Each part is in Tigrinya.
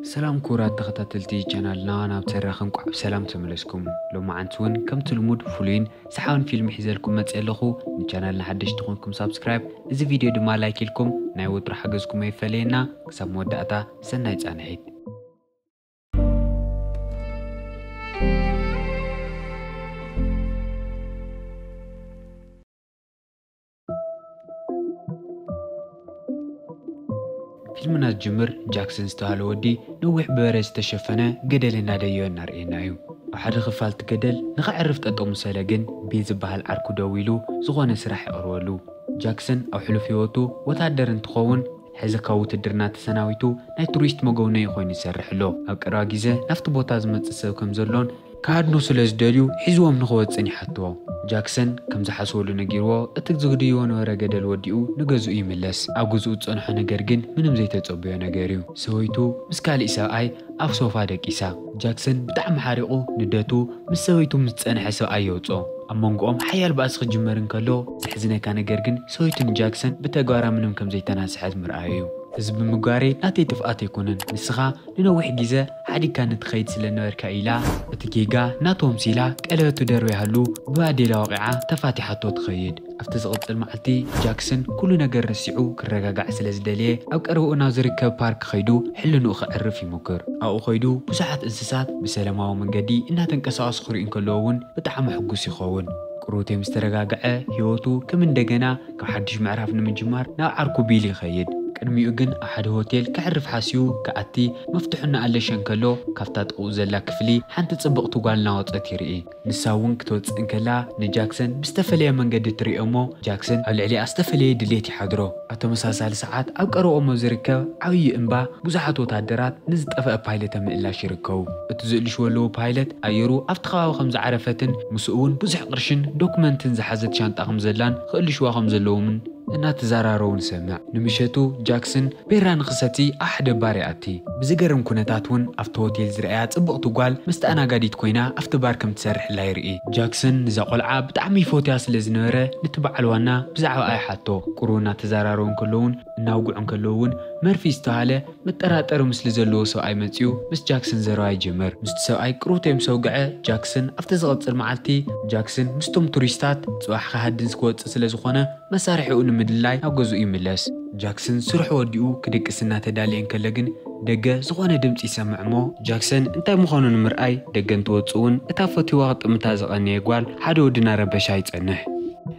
ሰላም ክቡራት ተኸታተልቲ ቻናልና፣ ናብ ተራኺ እንቋዕ ብሰላም ተመለስኩም። ሎማዓንቲ እውን ከምቲ ልሙድ ፍሉይን ሰሓብን ፊልም ሒዘልኩም መፅእ ኣለኹ። ንቻናልና ሓደሽቲ ኮንኩም ሳብስክራይብ፣ እዚ ቪድዮ ድማ ላይክ ኢልኩም ናይ ወትሩ ሓገዝኩም ኣይፈለየና። ክሳብ መወዳእታ ሰናይ ፃንሒት። ፊልምና ዝጅምር ጃክሰን ዝተባህለ ወዲ ነዊሕ ብበረድ ዝተሸፈነ ገደል እናደየበ እናርእየና እዩ። ኣብ ሓደ ክፋል እቲ ገደል ንኸዕርፍ ጠጠው ምሰለ ግን ቤት ዝበሃል ዓርኩ ደው ኢሉ ዝኾነ ስራሕ የቕርበሉ። ጃክሰን ኣብ ሕሉፍ ህይወቱ ወታደር እንትኸውን ሕዚ ካብ ውትድርና ተሰናቢቱ ናይ ቱሪስት መጎብነዪ ኮይኑ ይሰርሕ ኣሎ። ኣብ ቀረባ ግዜ ናብቲ ቦታ ዝመፅእ ሰብ ከም ዘሎን ክሃድኑ ስለ ዝደልዩ ሒዝዎም ንኽወፅእን ይሓትዎ። ጃክሰን ከም ዝሓስበሉ ነጊርዎ እቲ ዝግድይዎ ነበረ ገደል ወዲኡ ንገዝኡ ይምለስ። ኣብ ገዝኡ ዝፀንሖ ነገር ግን ምንም ዘይተፀበዮ ነገር እዩ። ሰበይቱ ምስ ካሊእ ሰብኣይ ኣብ ሶፋ ደቂሳ። ጃክሰን ብጣዕሚ ሓሪቑ ንደቱ ምስ ሰበይቱ ምስ ዝፀንሐ ሰብኣይ የውፅኦ። ኣብ መንጎኦም ሓያል ባእሲ ክጅመር እንከሎ ዘሕዝነካ ነገር ግን ሰበይቱ ንጃክሰን ብተግባራ ምንም ከም ዘይተናስሐት ምርኣዩ እዩ። እዚ ብምግባረይ ናተይ ጥፍኣት ኣይኮነን፣ ንስኻ ንነዊሕ ግዜ ሓዲግካኒ ትኸይድ ስለ ነበርካ ኢላ እቲ ጌጋ ናቶም ሲላ ቀለበቱ ደርብያሉ ብባዴላ ወቒዓ ተፋቲሓቶ ትኸይድ። ኣብቲ ዝቕጽል መዓልቲ ጃክሰን ኩሉ ነገር ረሲዑ ክረጋጋዕ ስለ ዝደለየ ኣብ ቀረባኡ ናብ ዝርከብ ፓርክ ከይዱ ሕልንኡ ከዕርፍ ይሙክር። ኣብኡ ከይዱ ብዙሓት እንስሳት ብሰላማዊ መንገዲ እናተንቀሳቐሱ ክርእዩ እንከለዉ እውን ብጣዕሚ ሕጉስ ይኸውን። ቅሩቴ ምስ ተረጋግዐ ህይወቱ ከም እንደገና ካብ ሓድሽ ምዕራፍ ንምጅማር ናብ ዓርኩ ቢል ይኸይድ። ቅድሚኡ ግን ኣብ ሓደ ሆቴል ከዕርፍ ሓስዩ ክኣቲ መፍትሑ እናኣለሸ እንከሎ ካብታ ጥቕኡ ዘላ ክፍሊ ሓንቲ ጽብቕቲ ጓል እናወጸት ይርኢ። ንሳ እውን ክትወጽእ እንከላ ንጃክሰን ብዝተፈለየ መንገዲ ትሪኦ እሞ ጃክሰን ኣብ ልዕሊኣ ዝተፈለየ ድሌት ይሓድሮ። ኣብ ተመሳሳሊ ሰዓት ኣብ ቀረባኦም ኣብ ዝርከብ ዓብዪ እምባ ብዙሓት ወታደራት ንዝጠፍአ ፓይለት ኣብ ምእላሽ ይርከቡ። እቲ ዝእልሽዎ ኣለዉ ፓይለት ኣየሩ ኣብቲ ከባቢ ከም ዝዓረፈትን ምስኡ እውን ብዙሕ ቅርሽን ዶክመንትን ዝሓዘት ሻንጣ ከም ዘላን ክእልሽዋ ከም ዘለዎምን እናተዘራረቡ ንሰምዕ። ንምሸቱ ጃክሰን ቤራ ንኽሰቲ ኣብ ሓደ ባር ይኣቲ። ብዝገርም ኩነታት እውን ኣብቲ ሆቴል ዝረኣያ ጽብቕቲ ጓል ምስ ተኣናጋዲት ኮይና ኣብቲ ባር ከም ትሰርሕላ ይርኢ። ጃክሰን ንዛ ቆልዓ ብጣዕሚ ይፈትያ ስለ ዝነበረ ነቲ በዓል ዋና ብዛዕባኣ ይሓቶ። ቁሩብ እናተዘራረቡ እንከለዉ እውን እናውግዑ እንከለዉ እውን መርፊ ዝተባሃለ መጠራጠሪ ምስሊ ዘለዎ ሰብኣይ መጺኡ ምስ ጃክሰን ዘረባ ይጅምር። ምስቲ ሰብኣይ ቅሩብ ተይምሰውግዐ ጃክሰን ኣብቲ ዝቐጽል መዓልቲ ጃክሰን ምስቶም ቱሪስታት ጽባሕ ክሃድን ክወጽእ ስለ ዝኾነ መሳርሒኡ ንምድላይ ናብ ገዝኡ ይምለስ። ጃክሰን ስርሑ ወዲኡ ክድቅስ እናተዳለየ እንከሎ ግን ደገ ዝኾነ ድምፂ ይሰምዕ እሞ ጃክሰን እንታይ ምዃኑ ንምርኣይ ደገ እንትወፅእ እውን እታ ፈትዋ ክጥምታ ዝቐነየ ጓል ሓደ ወዲ እናረበሻ ይጸንሕ።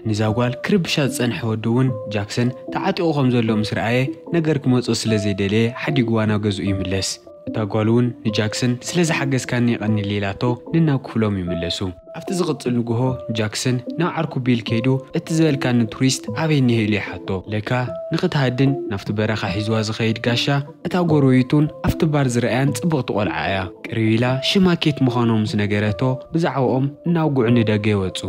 ንዛ ጓል ክርብሻ ዝጸንሐ ወዲ እውን ጃክሰን ተዓጢቑ ከም ዘሎ ምስ ረኣየ ነገር ክመጾ ስለ ዘይደለየ ሓዲግዋ ናብ ገዝኡ ይምለስ። እታ ጓል እውን ንጃክሰን ስለ ዝሓገዝካኒ የቐንየለይ ኢላቶ ንናብ ክፍሎም ይምለሱ። ኣብቲ ዝቕጽል ንግሆ ጃክሰን ናብ ዓርኩ ቢል ከይዱ እቲ ዝበልካኒ ቱሪስት ኣበይ እኒሀ ኢሉ ይሓቶ። ለካ ንኽትሃድን ናብቲ በረኻ ሒዝዋ ዝኸይድ ጋሻ እታ ጎረቤቱን ኣብቲ ባር ዝረኣያን ጽብቕቲ ቆልዓ እያ። ቅርብ ኢላ ሽማ ኬት ምዃኖም ምስ ነገረቶ ብዛዕባኦም እናውግዑ ንደገ ይወጹ።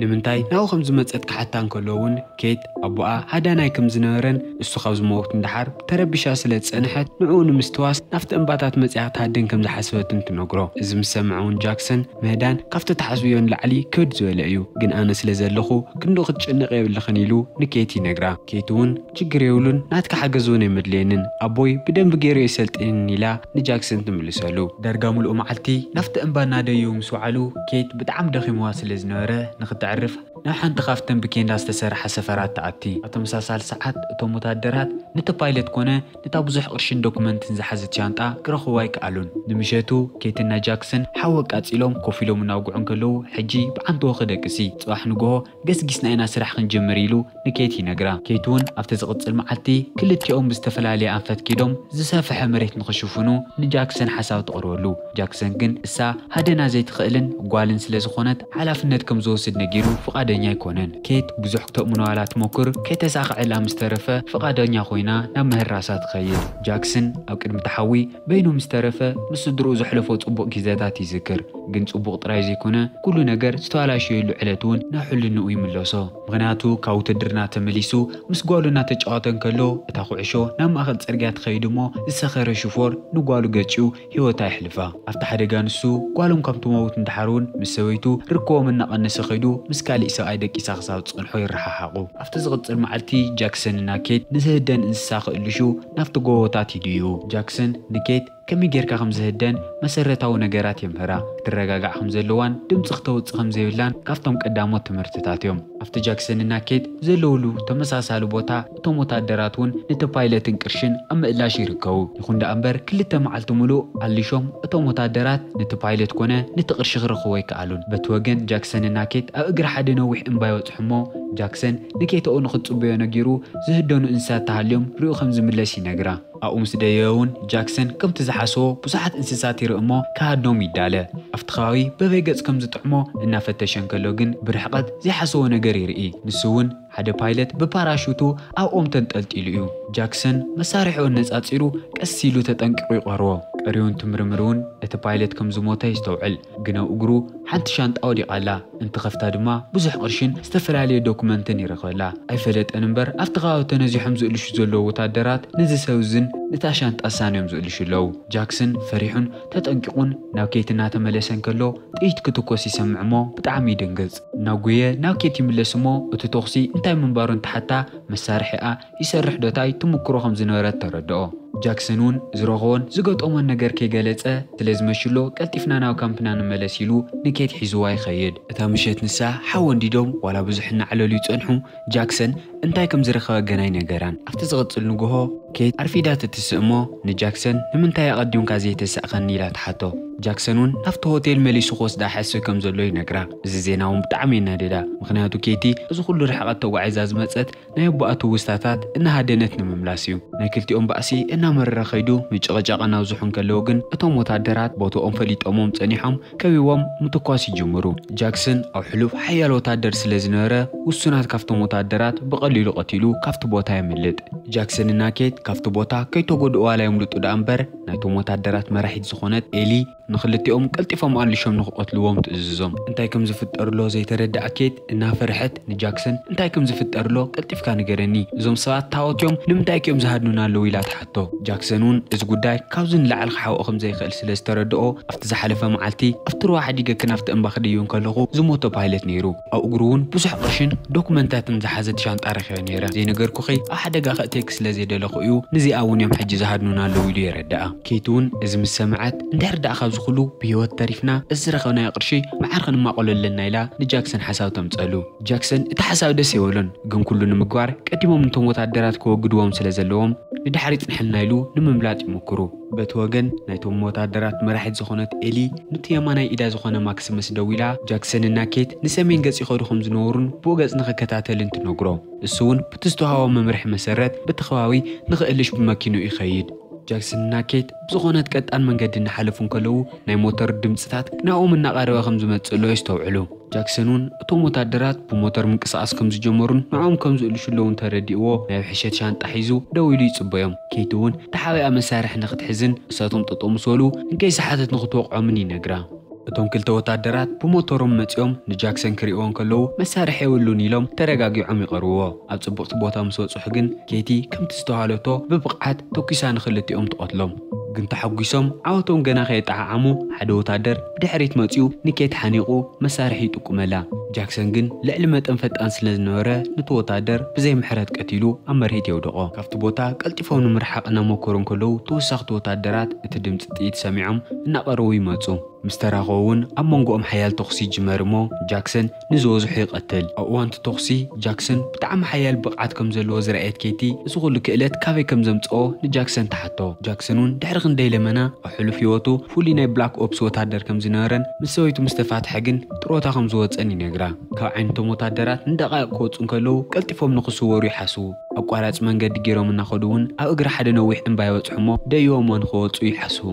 ንምንታይ ናብኡ ከም ዝመጸት ክሓታ እንከሎ እውን ኬት ኣቦኣ ሃዳናይ ከም ዝነበረን እሱ ካብ ዝመውት ንደሓር ተረቢሻ ስለ ዝጸንሐት ንዕኡ ንምስትዋስ ናብቲ እምባታት መጺኣ ክትሃድን ከም ዝሓሰበትን ትነግሮ። እዚ ምስ ሰምዐ እውን ጃክሰን ምህዳን ካብቲ ትሓስብዮ ንላዕሊ ክብድ ዝበለ እዩ፣ ግን ኣነ ስለ ዘለኹ ክንድኡ ክትጭነቕ የብልኽን ኢሉ ንኬት ይነግራ። ኬት እውን ችግር የብሉን፣ ናትካ ሓገዝ እውን የመድልየንን፣ ኣቦይ ብደንቢ ገይሩ የሰልጥንን ኢላ ንጃክሰን ትምልሰሉ። ዳርጋ ሙሉእ መዓልቲ ናብቲ እምባ እናደየቡ ምስ ወዓሉ ኬት ብጣዕሚ ደኺምዋ ስለ ዝነበረ ንኽተዕርፍ ናብ ሓንቲ ካብተን ብኬንዳ ዝተሰርሓ ሰፈራት ትኣቲ። ኣብ ተመሳሳሊ ሰዓት እቶም ወታደራት ነቲ ፓይለት ኮነ ነታ ብዙሕ ቅርሽን ዶክመንትን ዝሓዘት ሻንጣ ክረኽብዋ ኣይከኣሉን። ንምሸቱ ኬትና ጃክሰን ሓዊ ኣቃጺሎም ኮፍ ኢሎም እናውግዑ እንከለዉ ሕጂ ብዓንተቦ ክደቅሲ ጽባሕ ንግሆ ገስጊስና ኢና ስራሕ ክንጅምር ኢሉ ንኬት ይነግራ። ኬት እውን ኣብቲ ዝቕጽል መዓልቲ ክልቲኦም ብዝተፈላለየ ኣንፈት ኪዶም ዝሰፍሐ መሬት ንኽሽፍኑ ንጃክሰን ሓሳብ ተቕርበሉ። ጃክሰን ግን እሳ ሃደና ዘይትኽእልን ጓልን ስለ ዝኾነት ሓላፍነት ከም ዝወስድ ነጊሩ ፍቓደኛ ኣይኮነን። ኬት ብዙሕ ክተእምኖ ዋላ ትሞክር ከይተሳኽዐላ ምስ ተረፈ ፍቓደኛ ኮይና ናብ ምህራሳ ትኸይድ። ጃክሰን ኣብ ቅድሚ እቲ ሓዊ በይኑ ምስ ተረፈ ምስ ስድርኡ ዘሕለፎ ጽቡቕ ግዜታት ይዝክር። ግን ጽቡቕ ጥራይ ዘይኮነ ኩሉ ነገር ዝተባላሸየሉ ዕለት እውን ናብ ሕልንኡ ይምለሶ። ምኽንያቱ ካብ ውትድርና ተመሊሱ ምስ ጓሉ እናተጫወተ እንከሎ እታ ኩዕሾ ናብ ማእኸል ጽርግያ ትኸይድ እሞ ዝሰኸረ ሽፎር ንጓሉ ገጭዩ ህይወታ የሕልፋ። ኣብቲ ሓደጋ ንሱ ጓሎም ካብ ትመውት ንደሓር እውን ምስ ሰበይቱ ርክቦም እናቐነሰ ከይዱ ምስ ካሊእ ሰብኣይ ደቂሳ ክሳብ ዝጸንሖ ይረሓሓቑ። ኣብቲ ዝቕጽል መዓልቲ ጃክሰን እና ኬት ንዝህደን እንስሳ ክእልሹ ናብቲ ጎቦታት ይድይቡ። ጃክሰን ንኬት ከመይ ጌርካ ከም ዝህደን መሰረታዊ ነገራት የምህራ። ክትረጋጋዕ ከም ዘለዋን ድምፂ ክተውፅእ ከም ዘይብላን ካብቶም ቀዳሞት ትምህርትታት እዮም። ኣብቲ ጃክሰንና ኬት ዘለውሉ ተመሳሳሊ ቦታ እቶም ወታደራት እውን ነቲ ፓይለትን ቅርሽን ኣብ ምእላሽ ይርከቡ። ይኹን ደኣ እምበር ክልተ መዓልቲ ሙሉእ ኣሊሾም እቶም ወታደራት ነቲ ፓይለት ኮነ ነቲ ቅርሺ ክረኽቦ ኣይከኣሉን። በቲ ወገን ጃክሰንና ኬት ኣብ እግሪ ሓደ ነዊሕ እምባ ይበፅሑ እሞ ጃክሰን ንኬትኦ ንክትፅበዮ ነጊሩ ዝህደኑ እንስሳት ተሃልዮም ርኡ ከም ዝምለስ ይነግራ። ኣብኡ ምስ ደየበ እውን ጃክሰን ከምቲ ዝሓሰቦ ብዙሓት እንስሳት ይርኢ እሞ ክሃድኖም ይዳለ። ኣብቲ ከባቢ በበይ ገፅ ከም ዝጥዕሞ እናፈተሸ እንከሎ ግን ብርሕቐት ዘይሓሰቦ ነገር ይርኢ። ንሱ እውን ሓደ ፓይለት ብፓራሹቱ ኣብ ኦም ተንጠልጢሉ እዩ። ጃክሰን መሳርሒኡ ኣነጻጺሩ ቀስ ኢሉ ተጠንቂቑ ይቐርቦ። ቀሪውን ትምርምር እውን እቲ ፓይለት ከም ዝሞተ ይስተውዕል። ግን ኣብ እግሩ ሓንቲ ሻንጣ ወዲቓ ኣላ። እንትኸፍታ ድማ ብዙሕ ቅርሽን ዝተፈላለየ ዶኩመንትን ይረኽበላ። ኣይፈለጠን እምበር ኣብቲ ከባቢ ተነዚሖም ዝእልሹ ዘለዉ ወታደራት ነዚ ሰብ እዝን ነታ ሻንጣ ሳንዮም ዝእልሹ ኣለዉ። ጃክሰን ፈሪሑን ተጠንቂቑን ናብ ኬት እናተመለሰ እንከሎ ጥይት ክትኮስ ይሰምዕ እሞ ብጣዕሚ ይድንግጽ። እናጎየ ናብ ኬት ይምለስ እሞ እቲ ተኹሲ እንታይ ምንባሩ እንትሓታ መሳርሒኣ ይሰርሕ ዶ ታይ ትምክሮ ከም ዝነበረት ተረድኦ። ጃክሰን እውን ዝረኸቦን ዝገጠሞን ነገር ከይገለጸ ስለ ዝመሽሎ ቀልጢፍና ናብ ካምፕና ንመለስ ኢሉ ንኬት ሒዝዋ ይኸይድ። እታ ምሸት ንሳ ሓው ወንዲዶም ዋላ ብዙሕ እናዕለሉ ይጸንሑ ጃክሰን እንታይ ከም ዝረኸበ ገና ኣይነገራን። ኣብቲ ዝቕጽል ንግሆ ኬት ኣርፊዳ ትትስእ እሞ ንጃክሰን ንምንታይ ኣቐዲምካ ዘይተሳእኻኒ ኢላ ትሓቶ። ጃክሰን እውን ናብቲ ሆቴል መሊሱ ክወስዳ ሓስብ ከም ዘሎ ይነግራ። እዚ ዜና እውን ብጣዕሚ የናድዳ። ምኽንያቱ ኬቲ እዚ ኩሉ ርሕቐት ተጓዒዛ ዝመጸት ናይ ኣቦኣ ትውስታታት እናሃደነት ንምምላስ እዩ። ናይ ክልቲኦም ባእሲ እናመረረ ከይዱ ምጭቕጫቕ እናብዝሑ እንከለዉ ግን እቶም ወታደራት ቦትኦም ፈሊጦሞም ጸኒሖም ከቢቦም ምትኳስ ይጅምሩ። ጃክሰን ኣብ ሕሉፍ ሓያል ወታደር ስለ ዝነበረ ውሱናት ካብቶም ወታደራት ብቐሊሉ ቀቲሉ ካብቲ ቦታ የምልጥ። ጃክሰንና ኬት ካብቲ ቦታ ከይተጎድኡ ዋላ የምልጡ ደኣ እምበር ናይቶም ወታደራት መራሒት ዝኾነት ኤሊ ንኽልቲኦም ቀልጢፎም ኣልሾም ንኽቐትልዎም ትእዝዞም። እንታይ ከም ዝፍጠር ኣሎ ዘይተረድኣ ኬት እናፈርሐት ንጃክሰን እንታይ ከም ዝፍጠር ኣሎ ቀልጢፍካ ንገረኒ፣ እዞም ሰባት ታወት እዮም ንምንታይ እዮም ዝሃድኑና ኣለዉ ኢላ ትሓቶ። ጃክሰን እውን እዚ ጉዳይ ካብዚ ንላዕሊ ክሓብኦ ከም ዘይኽእል ስለ ዝተረድኦ ኣብቲ ዝሓለፈ መዓልቲ ኣብቲ ሩባ ሓዲገክን ኣብቲ እምባ ክድይብ እንከለኹ ዝሞተ ፓይለት ነይሩ። ኣብ እግሩ እውን ብዙሕ ቅርሽን ዶኩመንታትን ዝሓዘት ሻንጣ ረኺበ ነይረ። ዘይነገርኩኺ ኣብ ሓደጋ ከእትየኪ ስለ ዘይደለኹ እዩ፣ ንዚኣ እውን እዮም ሕጂ ዝሃድኑና ኣለዉ ኢሉ የረድኣ። ኬት እውን እዚ ምስ ሰምዐት እንድሕር ደኣ ካብዚ ኩሉ ብህይወት ተሪፍና እዚ ዝረኸብናዮ ቅርሺ መዓር ክንማቐሎ ኣለና ኢላ ንጃክሰን ሓሳብ ተምፀሉ። ጃክሰን እቲ ሓሳብ ደስ ኣይበሎን፣ ግን ኩሉ ንምግባር ቀዲሞም ነቶም ወታደራት ከወግድዎም ስለ ዘለዎም ንድሕሪ ይፅንሐልና ኢሉ ንምምላጥ ይምክሩ። በቲ ወገን ናይቶም ወታደራት መራሒት ዝኾነት ኤሊ ንቲ የማናይ ኢዳ ዝኾነ ማክስመስ ደዊላ ጃክሰንና ኬት ንሰሜን ገፅ ይኸዱ ከም ዝነበሩን ብኡ ገፅ ንኽከታተልን ትነግሮ። እሱ እውን ብቲ ዝተዋሃቦ መምርሒ መሰረት በቲ ከባቢ ንኽእልሽ ብመኪንኡ ይኸይድ። ጃክሰንና ኬት ብዝኾነት ቀጣን መንገዲ እናሓለፉ እንከለዉ ናይ ሞተር ድምፅታት ናብኦም እናቐረበ ከም ዝመፅእ ኣሎ የስተውዕሉ። ጃክሰን እውን እቶም ወታደራት ብሞተር ምንቅስቓስ ከም ዝጀመሩን ንዕኦም ከም ዝእልሹ ኣለውን ተረዲእዎ ናይ ብሕሸት ሻንጣ ሒዙ ደው ኢሉ ይፅበዮም። ኬት እውን ተሓቢኣ መሳርሒ ንክትሕዝን እሳቶም ጠጠው ምስ በሉ እንከይሰሓተት ንክትወቕዖምን ይነግራ። እቶም ክልተ ወታደራት ብሞተሮም መፂኦም ንጃክሰን ክርእይዎ እንከለዉ መሳርሒ የብሉን ኢሎም ተረጋጊዖም ይቐርብዎ። ኣብ ፅብቕቲ ቦታ ምስ በፅሑ ግን ኬቲ ከምቲ ዝተባሃለቶ ብብቕዓት ተኩሳ ንክልቲኦም ትቐትሎም። ግን ተሓጒሶም ዓወቶም ገና ከየጠዓዓሙ ሓደ ወታደር ብድሕሪት መፂኡ ንኬት ሓኒቑ መሳርሒ ይጥቁመላ። ጃክሰን ግን ልዕሊ መጠን ፈጣን ስለ ዝነበረ ነቲ ወታደር ብዘይ ምሕረት ቀቲሉ ኣብ መሬት የውድቖ። ካብቲ ቦታ ቀልጢፎም ንምርሓቕ እናመከሩ እንከለዉ ተወሳኽቲ ወታደራት እቲ ድምፂ ጥይት ሰሚዖም እናቐረቡ ይመፁ። ምስ ተራኸቡ እውን ኣብ መንጎኦም ሓያል ተኹሲ ይጅመር እሞ ጃክሰን ንዝበዝሑ ይቐትል። ኣብ እዋን እቲ ተኹሲ ጃክሰን ብጣዕሚ ሓያል ብቕዓት ከም ዘለዎ ዝረኣየት ኬቲ እዚ ኩሉ ክእለት ካበይ ከም ዘምፅኦ ንጃክሰን ትሓቶ። ጃክሰን እውን ድሕሪ ክንደይ ለመና ኣብ ሕሉፍ ህይወቱ ፍሉይ ናይ ብላክ ኦፕስ ወታደር ከም ዝነበረን ምስ ሰበይቱ ምስ ተፋትሐ ግን ጥሮታ ከም ዝወፀን ይነግራ። ካብ ዓይነቶም ወታደራት ንደቃይቕ ክወፁ እንከለዉ ቀልጢፎም ንክስወሩ ይሓስቡ። ኣቋራፂ መንገዲ ገይሮም እናኸዱ እውን ኣብ እግሪ ሓደ ነዊሕ እምባ ይበፅሑ እሞ ደይቦሞ ንክወፁ ይሓስቡ።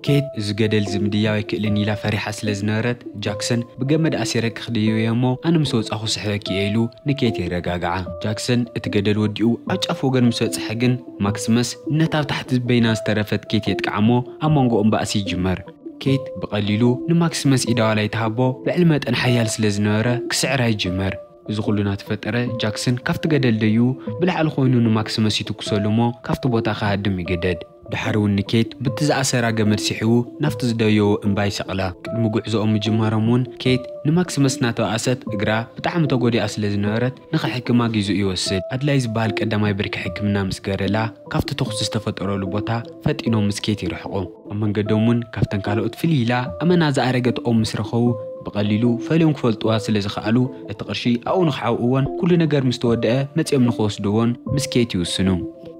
ኬት እዚ ገደል እዚ ምድያብ ኣይክእልን ኢላ ፈሪሓ ስለ ዝነበረት ጃክሰን ብገመድ ኣሲረኪ ክድይብዮ እሞ ኣነ ምስ ወፃኹ ስሕበኪ እየ ኢሉ ንኬት የረጋግዓ። ጃክሰን እቲ ገደል ወዲኡ ኣብ ጫፍ ወገን ምስ በፅሐ ግን ማክስመስ ነታ ኣብ ታሕቲ በይና ዝተረፈት ኬት የጥቅዓ እሞ ኣብ መንጎኦም ባእሲ ይጅመር። ኬት ብቐሊሉ ንማክስመስ ኢዳዋላ ይትሃቦ ልዕሊ መጠን ሓያል ስለ ዝነበረ ክስዕራ ይጅመር። እዚ ኩሉ እናተፈጠረ ጃክሰን ካብቲ ገደል ደዩ ብላዕሊ ኮይኑ ንማክስመስ ይትኩሰሉ እሞ ካብቲ ቦታ ክሃድም ይግደድ። ድሓር እውን ንኬት ብቲ ዝኣሰራ ገመድ ስሒቡ ናብቲ ዝደየዎ እምባ ይሰቕላ። ቅድሚ ጉዕዞኦም ምጅማሮም እውን ኬት ንማክስመስ እናተባኣሰት እግራ ብጣዕሚ ተጎዲኣ ስለ ዝነበረት ንኸሕክማ ግዜኡ ይወስድ። ኣድላይ ዝበሃል ቀዳማይ ብርኪ ሕክምና ምስ ገረላ ካብቲ ተኹሲ ዝተፈጠረሉ ቦታ ፈጢኖም ምስ ኬት ይርሕቑ። ኣብ መንገዶም እውን ካብተን ካልኦት ፍልይ ኢላ ኣመና ዝኣረገት ኦም ምስ ረኸቡ ብቐሊሉ ፈልዮም ክፈልጥዋ ስለ ዝኸኣሉ እቲ ቅርሺ ኣብኡ ንክሓውእዎን ኩሉ ነገር ምስ ተወደአ መፂኦም ንክወስድዎን ምስ ኬት ይውስኑ።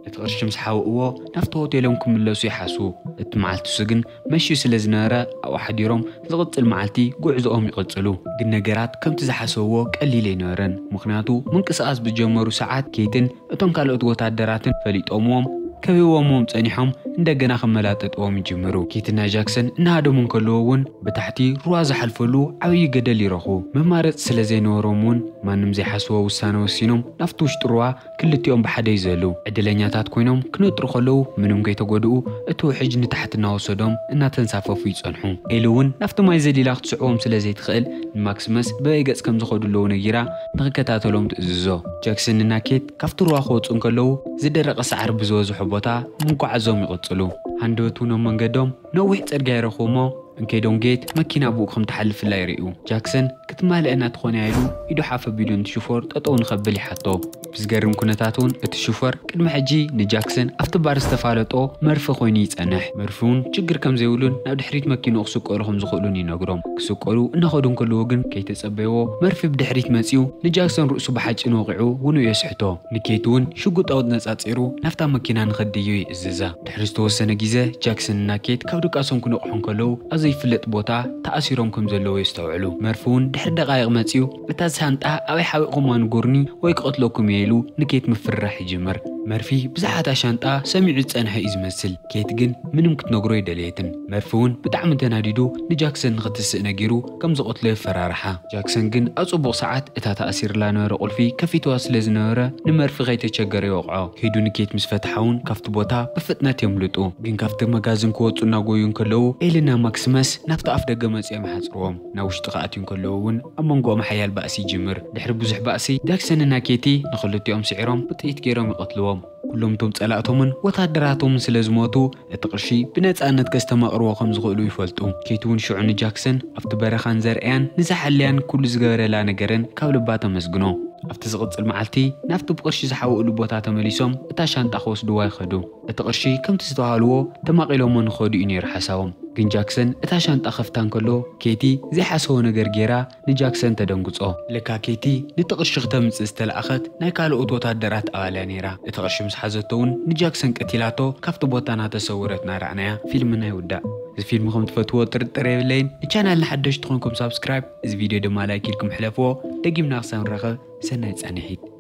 እቲ ቅርሺ ምስ ሓውእዎ ናብቲ ሆቴሎም ክምለሱ ይሓስቡ። እቲ መዓልቲ እሱ ግን መሽዩ ስለ ዝነበረ ኣብኡ ሓዲሮም ዝቕፅል መዓልቲ ጉዕዞኦም ይቕፅሉ። ግን ነገራት ከምቲ ዝሓሰብዎ ቀሊል ኣይነበረን። ምኽንያቱ ምንቅስቓስ ብጀመሩ ሰዓት ኬትን እቶም ካልኦት ወታደራትን ፈሊጦምዎም ከቢቦምዎም ፀኒሖም እንደገና ክመላጠጥዎም ይጅምሩ። ኬትን ናይ ጃክሰን እናሃደሙ እንከለዎ እውን ብታሕቲ ሩባ ዝሓልፈሉ ዓብዪ ገደል ይረኽቡ። መማረፂ ስለ ዘይነበሮም እውን ማንም ዘይሓስቦ ውሳነ ወሲኖም ናብቲ ውሽጢ ሩባ ክልቲኦም ብሓደ ይዘሉ። ዕድለኛታት ኮይኖም ክነጥሩ ከለዉ ምንም ከይተጎድኡ እቲ ውሕጅ ንታሕቲ እናወሰዶም እናተንሳፈፉ ይጸንሑ። ኤሊ እውን ናብቲ ማይ ዘሊላ ክትስዕቦም ስለ ዘይትኽእል ንማክስመስ በበይ ገጽ ከም ዝኸዱ ኣለዉ ነጊራ ንኽከታተሎም ትእዝዞ። ጃክሰን እና ኬት ካብቲ ሩባ ክወጹ እንከለዉ ዝደረቐ ሳዕሪ ብዝበዝሖ ቦታ ምንቋዓዞም ይቕጽሉ። ሃንደበት እውን ኣብ መንገዶም ነዊሕ ጽርግያ ይረኽቡ እሞ እንከይዶም ጌት መኪና ብኡ ከም ትሓልፍላ ይርእዩ። ጃክሰን ክትማልእ እናተኾነ ኢሉ ኢዱ ሓፍ ኣቢሉ ነቲ ሽፎር ጠጠው ንኸብል ይሓቶ። ብዝገርም ኩነታት እውን እቲ ሽፎር ቅድሚ ሕጂ ንጃክሰን ኣብቲ ባር ዝተፋለጦ መርፊ ኮይኑ ይጸንሕ። መርፊ እውን ችግር ከም ዘይብሉን ናብ ድሕሪት መኪንኡ ክስቀሉ ከም ዝኽእሉን ይነግሮም። ክስቀሉ እናኸዱ እንከለዉ ግን ከይተጸበይዎ መርፊ ብድሕሪት መጺኡ ንጃክሰን ርእሱ ብሓጺን ወቒዑ ውንኡ የስሕቶ። ንኬት እውን ሽጉጥ ኣነጻጺሩ ናብታ መኪና ንኸድዮ ይእዝዛ። ድሕሪ ዝተወሰነ ግዜ ጃክሰን እና ኬት ካብ ድቃሶም ክነቕሑ እንከለዉ ኣብ ዘይፍለጥ ቦታ ተኣሲሮም ከም ዘለዉ የስተውዕሉ። መርፊ እውን ድሕሪ ደቓይቕ መጺኡ እታ ሻንጣ ኣበይ ሓቢእኹማ ንገሩኒ ወይ ክቐትለኩም እየ ኢሉ ንኬት ምፍርራሕ ይጅምር። መርፊ ብዛዕባ እታ ሻንጣ ሰሚዑ ዝጸንሐ እዩ ዝመስል። ኬት ግን ምንም ክትነግሮ ኣይደለየትን። መርፊ እውን ብጣዕሚ ተናዲዱ ንጃክሰን ንኽትስእ ነጊሩ ከም ዝቐትሎ የፈራርሓ። ጃክሰን ግን ኣብ ጽቡቕ ሰዓት እታ ተኣሲርላ ነበረ ቁልፊ ከፊትዋ ስለ ዝነበረ ንመርፊ ከይተቸገረ ይወቕዖ። ከይዱ ንኬት ምስ ፈትሓ እውን ካብቲ ቦታ ብፍጥነት የምልጡ። ግን ካብቲ መጋዝን ክወጹ እናጎዩ እንከለዉ ኤልና ማክስመስ ናብቲ ኣፍ ደገ መጺኦም ይሓጽርዎም። ናብ ውሽጢ ክኣትዩ እንከለዉ እውን ኣብ መንጎኦም ሓያል ባእሲ ይጅምር። ድሕሪ ብዙሕ ባእሲ ጃክሰን እና ኬቲ ንኽልቲኦም ስዒሮም ብጥይት ገይሮም ይቐትልዎም። ኩሎም እቶም ጸላእቶምን ወታደራቶምን ስለ ዝሞቱ እቲ ቅርሺ ብነጻነት ከስተማቕርዎ ከም ዝኽእሉ ይፈልጡ። ኬት እውን ሽዑ ንጃክሰን ኣብቲ በረኻን ዘርእያን ንዝሓለያን ኩሉ ዝገበረላ ነገርን ካብ ልባ ተመስግኖ። ኣብቲ ዝቕጽል መዓልቲ ናብቲ ብቕርሺ ዝሓውእሉ ቦታ ተመሊሶም እታ ሻንጣ ክወስድዋ ይኸዱ። እቲ ቅርሺ ከምቲ ዝተባሃልዎ ተማቒሎሞ ንኸዱ እዩ ነይሩ ሓሳቦም። ግን ጃክሰን እታ ሻንጣ ከፍታ እንከሎ ኬቲ ዘይሓሰቦ ነገር ጌራ ንጃክሰን ተደንግጾ። ለካ ኬቲ ነቲ ቅርሺ ክተምጽእ ዝተለኣኸት ናይ ካልኦት ወታደራት ኣባል እያ ነይራ። እቲ ቅርሺ ምስ ሓዘቶ እውን ንጃክሰን ቀቲላቶ ካብቲ ቦታ እናተሰወረት እናረኣናያ ፊልምና ይውዳእ። እዚ ፊልም ከም ትፈትዎ ጥርጥር የብለይን። ንቻናልና ሓደሽቲ ኮይንኩም ሳብስክራይብ፣ እዚ ቪድዮ ድማ ላይክ ኢልኩም ሕለፍዎ። ደጊምና ክሳብ ንራኸብ ሰናይ ጻንሒት።